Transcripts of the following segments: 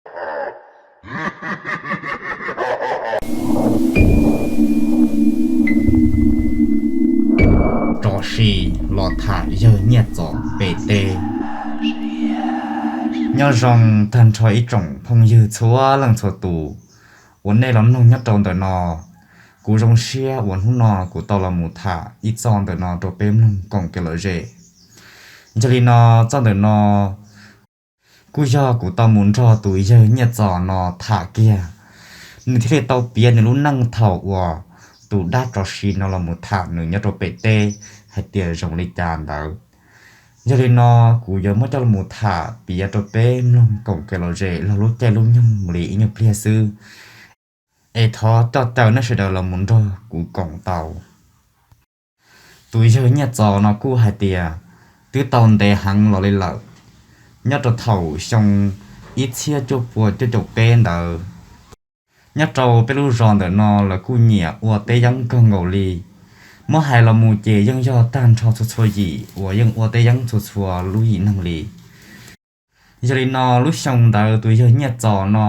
Tso si los tham yawg Nyiaj Txos pem teb. Nyob zoo tag nrho ib tsoom phooj ywg txhua leej txhua tus uas nej los mloog nyob rau ntawm no. Kuv zoo siab uas hnub no kuv tau los mus tham ib txoj ntawm no rau peb mloog koom kev lom zem. Yog li no, txoj ntawm no kuj yog kuv tau mus nrog tus yawg Nyiaj Txos no tham kiag, nws thiaj li tau piav nws lub neej thaum uas tus dab tso si no los mus tham nws nyob rau pem teb hais tias zoo li cas ntawd. Yog li no, kuv yuav muab coj los mus tham piav rau peb mloog koom kev lom zem los lub caij lub nyoog li ib nyuag pliag xwb. Es thov coj caw nej sawv daws los mus nrog kuv koom tau. Tus yawg Nyiaj Txos no kuj hais tias twb tau ntev heev los li lawm, nyob rau thaum xyoo ib txhiab cuaj pua cuaj caum peb ntawd, nyob rau peb lub zos ntawm no lawv kuj nyiam ua teb yeeb kawg nkaus li. Muab hais los mus ces yeej yog tag nrho txhua txhua yim uas yeej ua teb yeeb txhua txhua lub yim neeg li. Yog li no, lub xyoo ntawd tus yawg Nyiaj Txos no,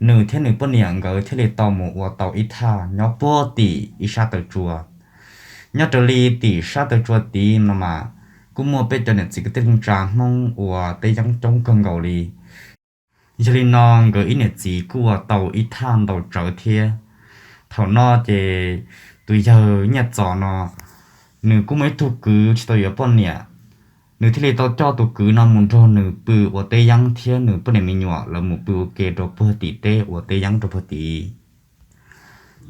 nws thiab nws poj niam nkawd thiaj li tau mus ua tau ib thaj nyob puag tim ib sab taw tsua. Nyob raws li tim sab taw tsua tid no mas kuj muaj peb cov niam txiv kwv tij neej tsa Hmoob ua teb yeeb coob kawg nkaus li. Yog li no, nkawd ib niam txiv kuj ua tau ib thaj ntau tsawv thiab. Thaum no ces tus yawg Nyiaj Txos no, nws kuj muaj ib tug kwv tsis tau yuav poj niam. Nws thiaj li tau coj tus kwv no mus nrog nws pw ua teb yeeb thiab nws poj niam me nyuam lawv mus pw ua ke rau puag tim teb ua teb yeeb rau puag tid.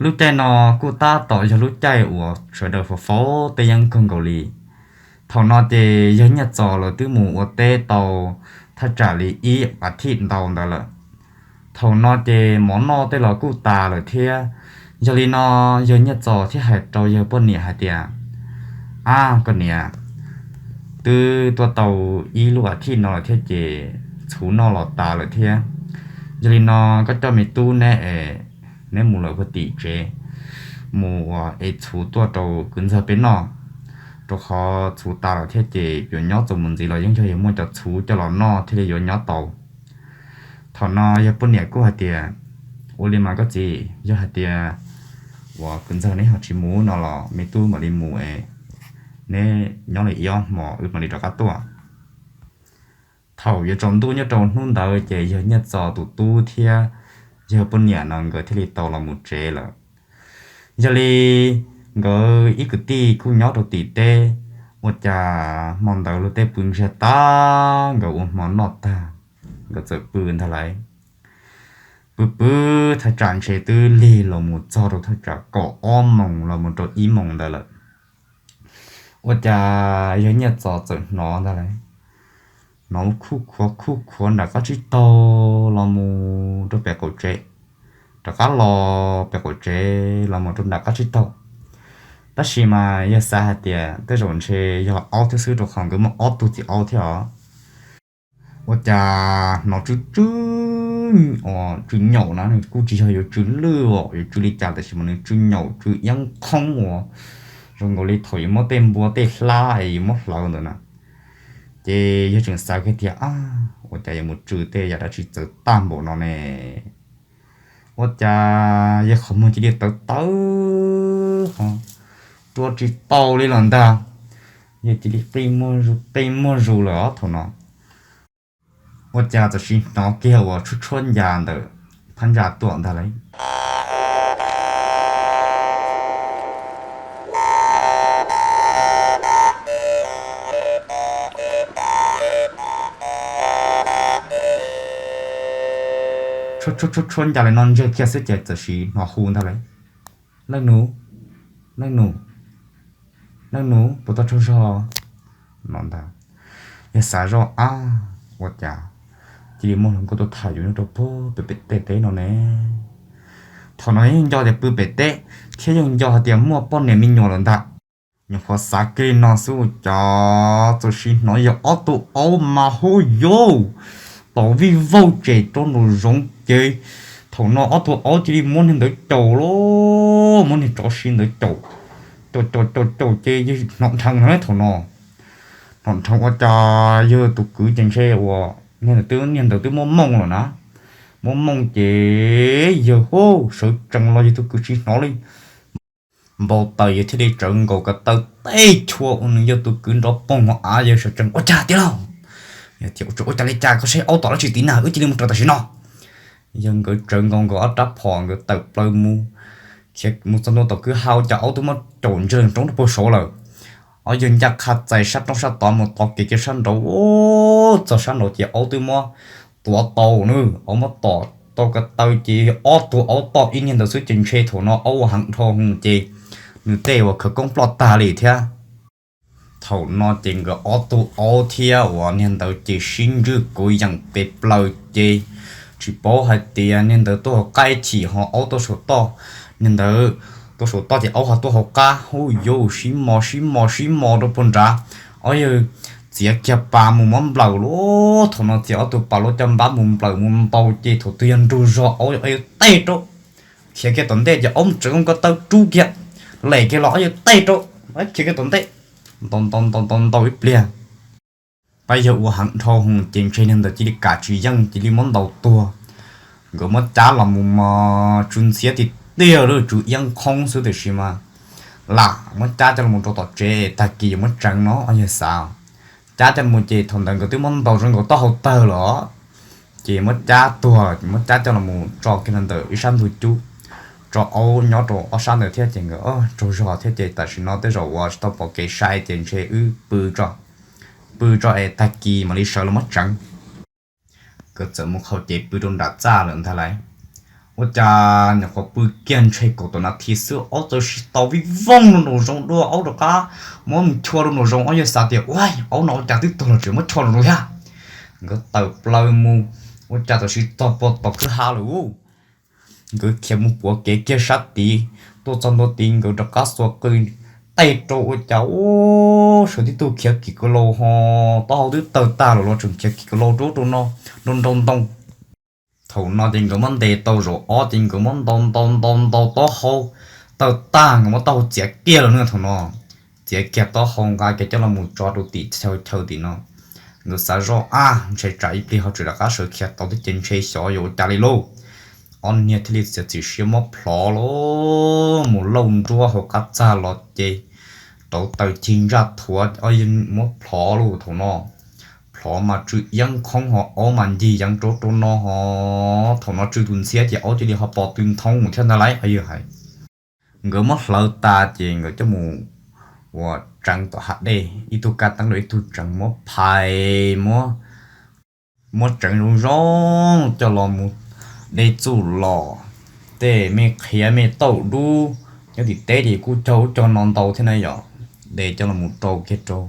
Lub caij no kuj tab tom yog lub caij uas sawv daws faus faus teb yeeb kawg nkaus li. Thaum no ces yawg Nyiaj Txos lawv twb mus ua teb tau thaj tsam li ib as thiv ntau ntawd lawm. Thaum no ces mov noj tej los kuj tas lawm thiab. Yog li no, yawg Nyiaj Txos thiaj hais rau yawg poj niam hais tias, Ab, koj niam, twb tuaj tau ib lub as thiv no lawm thiab ces txhuv noj los tas lawm thiab. Yog li no, koj coj me tub neb es neb mus lawm puag tim tsev, mus ua es txhuv tuaj rau kwv ntxawg peb noj, rau qhov txhuv tas lawm thiab ces yuav nyob txuas mus ntxiv los yeej yog yuav muaj cov txhuv coj los noj thiaj li yuav nyob tau. Thaum no yawg poj niam kuj hais tias, Ua li mas koj txiv, yog hais tias uas kwv ntxawg neb ho tsis mus no los me tub mam li mus es neb nyob li ib ob hmos wb mam li rov qab tuaj. Thaum yuav tsaus ntuj nyob rau hnub ntawd ces yawg Nyiaj Txos tus tub thiab yawg poj niam no nkawd thiaj li tau los mus tsev lawm. Yog li nkawd ib kwv tij kuj nyob rau tim teb, ua cas hmo ntawd luag tej pw ntsiag tag, nkawd ua hmo noj tag, nkawd txawm pw ntag lauj. Pw pw thaj tsam ntshe twb lig los mus txog rau thaj tsam kaum ob moos los mus rau ib moos ntawd lawm. Ua cas yawg Nyiaj Txos txawm hnov ntag lauj, hnov khuj khuav khuj khuav nram qab tsib taug los mus rau pem qaum tsev, rov qab los pem qaum tsev los mus rau nram qab tsib taug. Tab sis mas yawg xav hais tias tej zaum ntshe yog aub thiab xwb rau qhov nkawd muaj ob tug txiv aub thiab os. Ua cas hnov tsw tsw, tsw nyaum na, kuj tsis yog yuav tsw lwj os, yuav tsw li cas tab sis mas nws tsw nyaum tsw iab qhoob uas zoo nkaus li thaum yuav muab tej npua tej hlab es yuav muab hlawv ntawd na. Ces yawg tseem xav kiag tias, Ab, ua cas yuav mus tsw tej yam dab tsi txawv tag npaum no ne? Ua cas yawg qhov muag cia li tawv tawv ho rua tsis tau li los ntag. Yawg cia li qi muag zus qi muag zus lawm os thaum no. Ua cas txawm sim hnov kiag uas tshuab tshuab ncas ntawm phab ntsa tuaj ntag lauj. Tshuab tshuab tshuab ncas li no ntseg kiag xwb ces txawm sim hnov hu ntag lauj, Leej nus, leej nus, leej nus, puas tau tsaug zog? No ntag. Yawg xav zoj, Ab, ua cas cia li muaj hluas nkauj tuaj tham yus nyob rau puag pem pem tej teb no ne? Thaum no yeej nco tias pw pem teb thiab yeej nco hais tias muaj poj niam me nyuam lawm ntag. Nyuam qhuav xav kiag li no xwb ua cas txawm sim hnov yog ob tug aub mas hu yau tom vij vaug tsem rau nraum zoov ces thaum no ob tug aub cia li muab niag ntawd caum lauj, muab niag tso si ntawd caum, caum caum caum caum ces yawg hnov nrheev na thaum no. Hnov nrheev ua cas yawg tus kwv ces ntshe uas niag ntawd twb muaj mooj lawm na, Muab mooj ces yawg hu sawv tsees los yawg tus kwv tsis hnov li. Npau taws yawg thiaj li tsawv nkaus ko taw tej chua uas nws yog tus kwv nrov poog hauv av, yawg sawv tsees ua cas tiag lauj. Yawg tias ua cas li cas, koj saib aub tom dab tsi tid na, wb cia li mus raws tam sim no. Yawg nkawd tsawv nkaus nkawd ob rab phom nkawd tawm plaws mus, khiav mus txog ntua tom kwj ha ua cas aub twb muab caum ntsia roob rau puag saud lawm. Ob yawg ncaj qha txais sab roob sab tod mus tos kev kiag sab nraud, txog sab nraud ces aub twb muab tuav tau na, aub muab tom tau ko taw ces ob tug aub tom ib niag ntawd xwb ces ntshe thaum no aub ua heev dhau hwv ces nws tej uas khawv koob ploj tag li thiab. Thaum no ces nkawd ob tug aub thiab uas niag ntawd ces sib ntswj kuv yeem pes plaws ces tsis paub hais tias niag ntawd tuaj hauv qab ib chim ho aub tuaj saum toj, niag ntawd tuaj saum toj ces aub ho tuaj hauv qab, hu yuv sib mos sib mos sib mos rau puag nrad. Ob yawg txiav kiag pas mus muab nplawm lauj, thaum no txiav ob tug pas lub caj npab mus nplawm mus ntaus ces thaum twg yog nrug zog aub yawg tej rau, khiav kiag tom ntej ces aub tseem ko taw rub kiag, lem kiag los ob yawg tej rau, khiav kiag tom ntej, ntaus ntaus ntaus ntaus ntaus ib pliag. Pab yawg ua heev dhau hwv ces ntshe niag ntawd cia li kam tsis yeej cia li muab ntaus tuag. Nkawd muab cab los mus mas tsw ntxhiab tiag tiag li, tsw iab qhoob xwb tiam sis mas lam muab cab coj los rau tom tsev tag kis yuav muab tseev no ob yawg xav. Cab coj mus ces thaum ntawd nkawd twb muab ntaus zoo nkaus taub hau tawg lawm, ces muab cab tuag, muab cab coj los mus tso kiag ntawm ib sab ntug cub, tso aub nyob rau ob sab ntawd thiab ces nkawd tsaug zog thiab ces tam sim no tej zaum uas tsis tau pom kev sai ces ntshe wb pw tso, pw tso es tag kis mam li sawv los muab tseev. Nkawd txawm mus qhau cev pw rau nram txaj lawm ntag lauj. Ua cas nyuam qhuav pw kiag ntshe kaum tawm nas this xwb aub txawm sib tau vij vooj rau nraum zoov dua, aub rov qab muab mus chua rau nraum zoov, ob yawg xav tias ua aub no ua cas twb tuag los tseem muab chua rau nraum zoov thiab. Nkawd tawm plaws mus, ua cas txawm sib tog puag tom kwj ha lawm. Nkawd khiav mus puav kev kiag sab tid, tuaj txog ntua tid nkawd rov qab xuas qws tej rau ua cas ua sawv tib tug khiav kim ka laus ho taub hau twb tawg tag lawm los tseem khiav kim ka laus rau rau no, rau nraum ntoo. Thaum no ces nkawd muab ntes tau zaum ob ces nkawd muab ntaus ntaus ntaus ntaus taub hau tawg tag, nkawd muab taub hau txiav kiag lawm na thaum no. Txiav kiag taub hau nqa kiag coj los mus tso rau tim chaw chaw tim no. Nkawd xav zoj ab ntshe tsam ib pliag ho tseem rov qab sawv khiav tau thiab ces ntshe xyov yuav ua cas li lauj. Ob niag thiaj li txiav txim siab muab plhov lauj, mus lauj nruab hauv qab txag los ces rauv taws cig ntsaj thuav ob yawg muab plhov lauj thaum no. Plhov mas tsw yeeb qhoob ho aub mas ncig yeev rau rau no ho. Thaum no tsw tus ntxhiab ces aub cia li ho pos tw nthoob thiab ntag lauj ob yawg hais. Nkawd muab hlawv tas ces nkawd coj mus ua tseev tom hav dej, ib tug kaj teeb rau ib tug tseev, muab phais muab, muab tseev zoo zoo coj los mus de txuj lom, tej me qhiav me tauj dub nyob tim teb ces kuj cog ub cog no ntau thiab na yom, de coj los mus rau kiag rau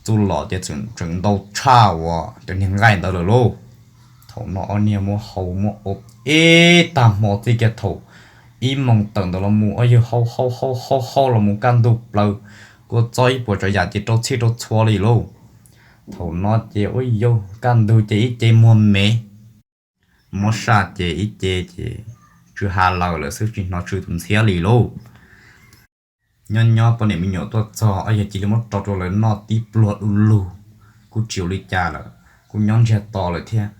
txuj lom ces tseem ntau tshaj uas cov niag nqaij ntawd lawm lauj. Thaum no ob niag muab hau muab ua ib tag hmo txij kiag thaum ib moos tawm ntawd los mus ob yawg hau hau hau hau hau los mus kaj ntug plaws, kua txob ib puas tsav yam ces rau txhij rau txhua li lauj. Thaum no ces ua yog kaj ntug ces ib ce muag me, muab saj ces ib ce ces tsw ha lawm lawm xwb tsis hnov tsw tus ntxhiab li lauj. Nyob nyob poj niam me nyuam tuaj txog ob yawg cia li muab rau rau lawv noj tib pluag du lug, kuj tsis ua li cas lawm, kuj nyob ntsiag to lawm thiab.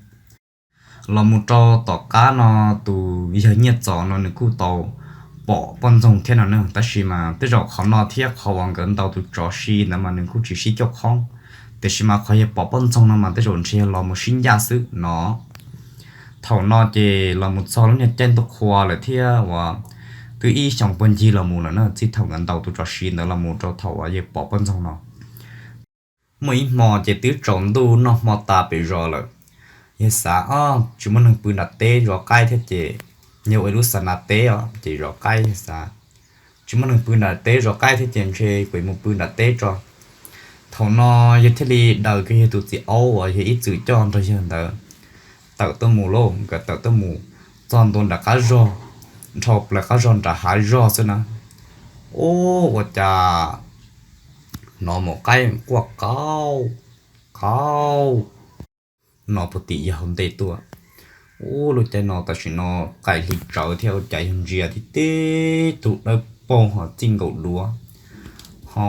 Los mus rau tom qab no tus yawg Nyiaj Txos no nws kuj tau pom poj ntxoog thiab no na, tab sis mas tej zaum qhov no thiab qhov uas nkawd ntaus tus tsov si ntawd mas nws kuj tsis sib cauj qhoob, tiam sis mas qhov yawg pom poj ntxoog no mas tej zaum ntshe yog los mus sib ncaj xwb no. Thaum no ces los mus txog lub niag caij ntuj qhua lawm thiab uas twb ib xyoos puag ncig los mus lawm na, txij thaum nkawd ntaus tus tsov si ntawd los mus rau thaum uas yawg pom poj ntxoog no. Muaj ib hmo ces twb tsaus ntuj noj hmo tas pem zos lawm. Yawg xav, o, tsis muaj neeg pw nram teb zov qaib thiab ces yawg ua ib lub xa nas teb os ces zov qaib, yawg xav tsis muaj neeg pw nram teb zov qaib thiab ces ntshe kuv mus pw nram teb tso. Thaum no yawg thiaj li daws kiag yawg tus txiv aub uas yawg ib txwm coj nrog yawg ntawd tawm tuaj mus lauj. Nkawd tawm tuaj mus txog ntua nram qab zog, nrhau plaws qab zog nram hav zog xwb na, ub, ua cas hnov maum qaib quaj qauj qauj no puag tim yawg hauv ntej tuaj. Ub, lub caij no tam sim no qaim hli tsawv thiab ua cas yawg ntsia tib tug dawb paug ho txij nkaus duav, ho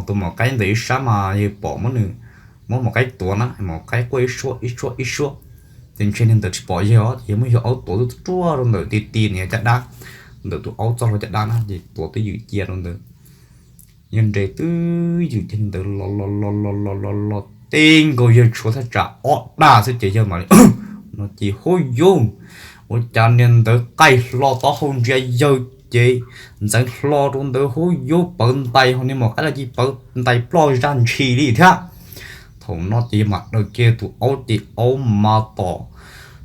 tus maum qaib ntawm ib sab mas yawg pom muab nws, muab maum qaib tuav na, maum qaib quaj ib suab ib suab ib suab. Ces ntshe niag ntawd tsis pom yawg os, ces yawg muab yawg aub tuav twb ruaj rau ntawm ti ti niag caj dab, ntawm tus aub txoj hlua caj dab na, ces tuav twb ywm cia rau ntawd. Yawg nres twb ywm cia ntawd los los los los los los los teb nkaus yawg tshuav thaj tsam ob dag xwb ces yawg mam li no ces hub yus, ua cas niag ntawd qaij hlo taub hau ntsia yawg ces ntxeev hlo rau ntawd hub yus pawv ntais ho niag maum qaib los cia pawv ntais ploj zaj ntshis li thiab. Thaum no ces yawg mam daws kiag tus aub ces aub mas tom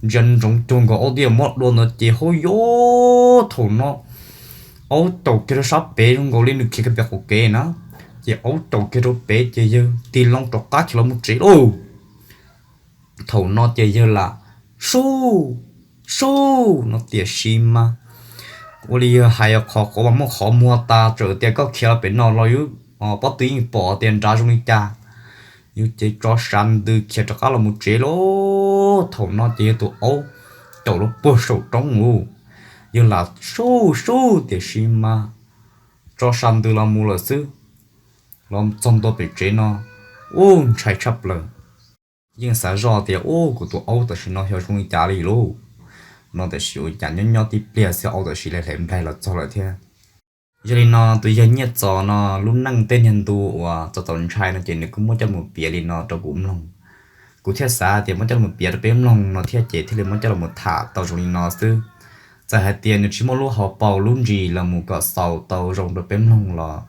ntsia ntsoov cuag nkaus aub twb yuav muab dua ntawd ces hub yus, thaum no aub caum kiag rau sab pem zoo nkaus li nws khiav kiag pem qaum kev na, ces aub caum kiag rau pem ces yawg tig loo rov qab khiav los mus tsev lauj. Thaum no ces yawg lam sub sub no tiam sis mas ua li yawg hais qhov qhov mas muaj qhov muag tas, txawm tias koj khiav los pem no los yus pob tw yeej pom tias nrad zoo li cas. Yus ces tso sa ntws khiav rov qab los mus tsev lauj. Thaum no ces yawg tus aub caum rau puag saum roob mus, yawg lam sub sub tiam sis mas tso sa ntws los mus lawm xwb. Los txog ntua pem tsev no, ub, ntshai tshaj plaws. Yeej xav zoj tias ub, kuv tus aub tam sim no xyov zoo li cas li lauj. No tam sim ua cas nyob nyob tib pliag xwb aub tam sim hle hle nplaig los txog lawm thiab. Yog li no tus yawg Nyiaj Txos no lub neej tej niag ntu uas txaus txaus ntshai no ces nws kuj muab coj los piav li no rau kuv mloog. Kuv thiaj xav tias muab coj los piav rau peb mloog no thiab ces thiaj li muab coj los tham tau zoo li no xwb. Txawm hais tias nws tsis muaj lub hauv paus lub ntsis los mus kom xaus tau zoo rau peb mloog los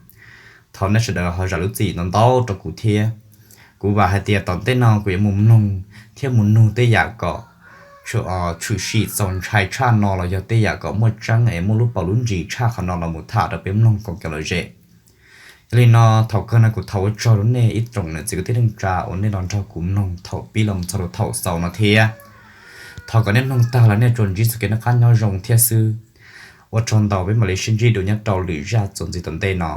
thov nej sawv daws ho zam lub txim ntau ntau rau kuv thiab. Kuv vam hais tias tom ntej no kuv yuav mus mloog thiab mus nug tej yam kom tshwm sim txaus ntshai tshaj no los yog tej yam kom muaj tseeb es muaj lub paus lub ntsis tshaj qhov no los mus tham rau peb mloog koom kev lom zem. Yog li no thaum kawg no kuv thov ua tsaug rau nej ib tsoom niam txiv kwv tij neej tsa uas nej los nrog kuv mloog thaum pib los mus txog rau thaum xaus no thiab. Thov kom nej mloog tag los nej tsuas ntsib txoj kev noj qab nyob zoo thiab xwb. Ua tsaug ntau, peb mam li sib ntsib dua nyob rau lwm zaj txuas ntxiv tom ntej no.